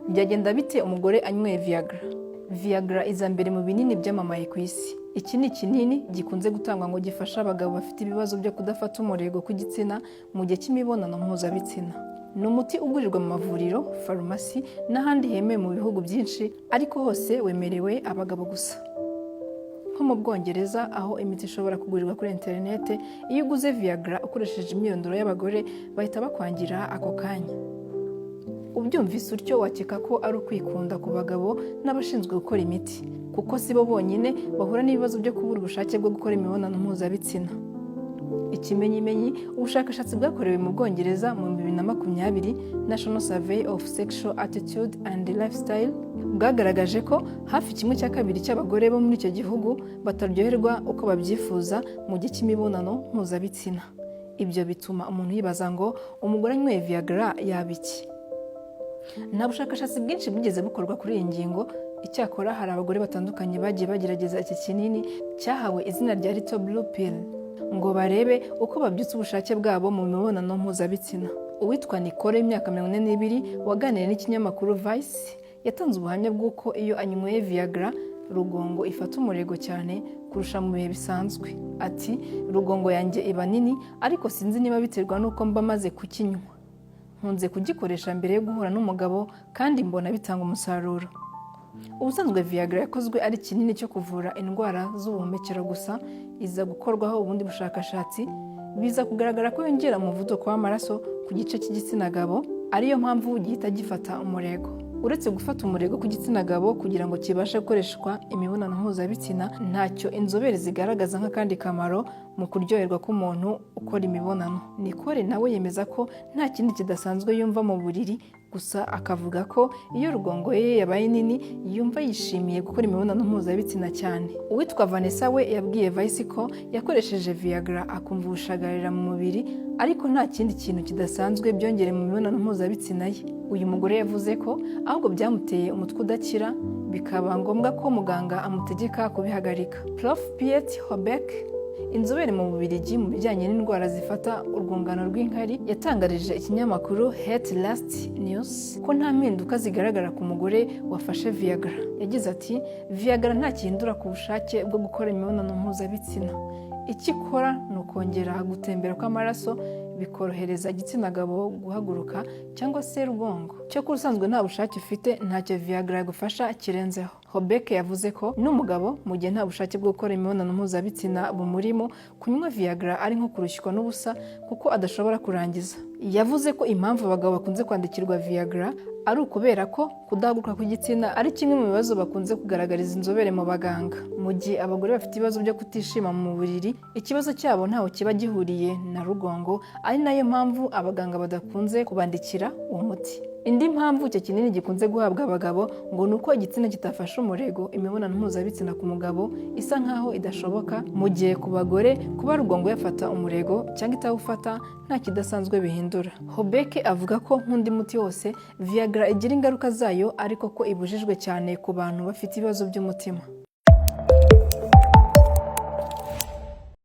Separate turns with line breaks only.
Byagenda bite umugore anyweye Viagra? Viagra iza mbere mu binini byamamaye ku isi. Iki ni ikinini gikunze gutangwa ngo gifashe abagabo bafite ibibazo byo kudafata umurego kw'igitsina mu gihe cy'imibonano mpuzabitsina. Ni umuti ugurirwa mu mavuriro, farumasi n'ahandi hemewe mu bihugu byinshi, ariko hose wemerewe abagabo gusa. Nko mu Bwongereza, aho imiti ishobora kugurirwa kuri interinete, iyo uguze Viagra ukoresheje imyirondoro y'abagore, bahita bakwangira ako kanya. Ubyumvise utyo wakeka ko ari ukwikunda ku bagabo n'abashinzwe gukora imiti, kuko si bo bonyine bahura n'ibibazo byo kubura ubushake bwo gukora imibonano mpuzabitsina. Ikimenyimenyi, ubushakashatsi bwakorewe mu Bwongereza mu 2020, National Survey of Sexual Attitude and Lifestyle, bwagaragaje ko hafi 1/2 cy'abagore bo muri icyo gihugu bataryoherwa uko babyifuza mu gihe cy'imibonano mpuzabitsina. Ibyo bituma umuntu yibaza ngo umugore anyweye Viagra yaba iki? Nta bushakashatsi bwinshi bwigeze bukorwa kuri iyi ngingo. Icyakora hari abagore batandukanye bagiye bagerageza iki kinini cyahawe izina rya Little Blue Pill ngo barebe uko babyutsa ubushake bwabo mu mibonano mpuzabitsina. Uwitwa Nicole w'imyaka 42 waganiriye n'ikinyamakuru Vice yatanze ubuhamya bw'uko iyo anyweye Viagra, rugongo ifata umurego cyane kurusha mu bihe bisanzwe. Ati: "Rugongo yanjye iba nini, ariko sinzi niba biterwa n'uko mba maze kukinywa. Nkunze kugikoresha mbere yo guhura n'umugabo kandi mbona bitanga umusaruro." Ubusanzwe Viagra yakozwe ari kinini cyo kuvura indwara z'ubuhumekero gusa, iza gukorwaho ubundi bushakashatsi, biza kugaragara ko yongera umuvuduko w'amaraso ku gice cy'igitsina gabo, ariyo mpamvu gihita gifata umurego. Uretse gufata umurego ku gitsina gabo kugira ngo kibashe gukoreshwa imibonano mpuzabitsina, ntacyo inzobere zigaragaza nk'akandi kamaro mu kuryoherwa k'umuntu ukora imibonano. Nicole nawe yemeza ko nta kindi kidasanzwe yumva mu buriri, gusa akavuga ko iyo rugongo ye yabaye nini yumva yishimiye gukora imibonano mpuzabitsina cyane. Uwitwa Vanessa we yabwiye Vice ko yakoresheje Viagra akumva ubushagarira mu mubiri, ariko nta kindi kintu kidasanzwe byongere mu mibonano mpuzabitsina ye. Uyu mugore yavuze ko ahubwo byamuteye umutwe udakira, bikaba ngombwa ko muganga amutegeka kubihagarika. Prof Piet Hoebeke, inzobere mu Bubiligi mu bijyanye n'indwara zifata urwungano rw'inkari, yatangarije ikinyamakuru Het Laatste Nieuws ko nta mpinduka zigaragara ku mugore wafashe Viagra. Yagize ati: "Viagra nta gihindura ku bushake bwo gukora imibonano mpuzabitsina. Icyo ikora ni ukongera gutembera kw'amaraso, bikorohereza igitsina gabo guhaguruka cyangwa se rugongo. Cyokora usanzwe nta bushake ufite, ntacyo Viagra yagufasha kirenzeho." Hoebeke yavuze ko n'umugabo, mu gihe nta bushake bwo gukora imibonano mpuzabitsina bumurimo, kunywa Viagra ari nko kurushywa n'ubusa kuko adashobora kurangiza. Yavuze ko impamvu abagabo bakunze kwandikirwa Viagra ari ukubera ko kudahaguruka kw'igitsina ari kimwe mu bibazo bakunze kugaragariza inzobere mu baganga, mu gihe abagore bafite ibibazo byo kutishima mu buriri, ikibazo cyabo ntaho kiba gihuriye na rugongo, ari nayo mpamvu abaganga badakunze kubandikira uwo muti. Indi mpamvu icyo kinini gikunze guhabwa abagabo ngo ni uko igitsina kitafashe umurego, imibonano mpuzabitsina ku mugabo isa nkaho idashoboka, mu gihe ku bagore kuba rugongo yafata umurego cyangwa itawufata nta kidasanzwe bihindura. Hoebeke avuga ko nk'undi muti wose, Viagra igira ingaruka zayo, ariko ko ibujijwe cyane ku bantu bafite ibibazo by'umutima.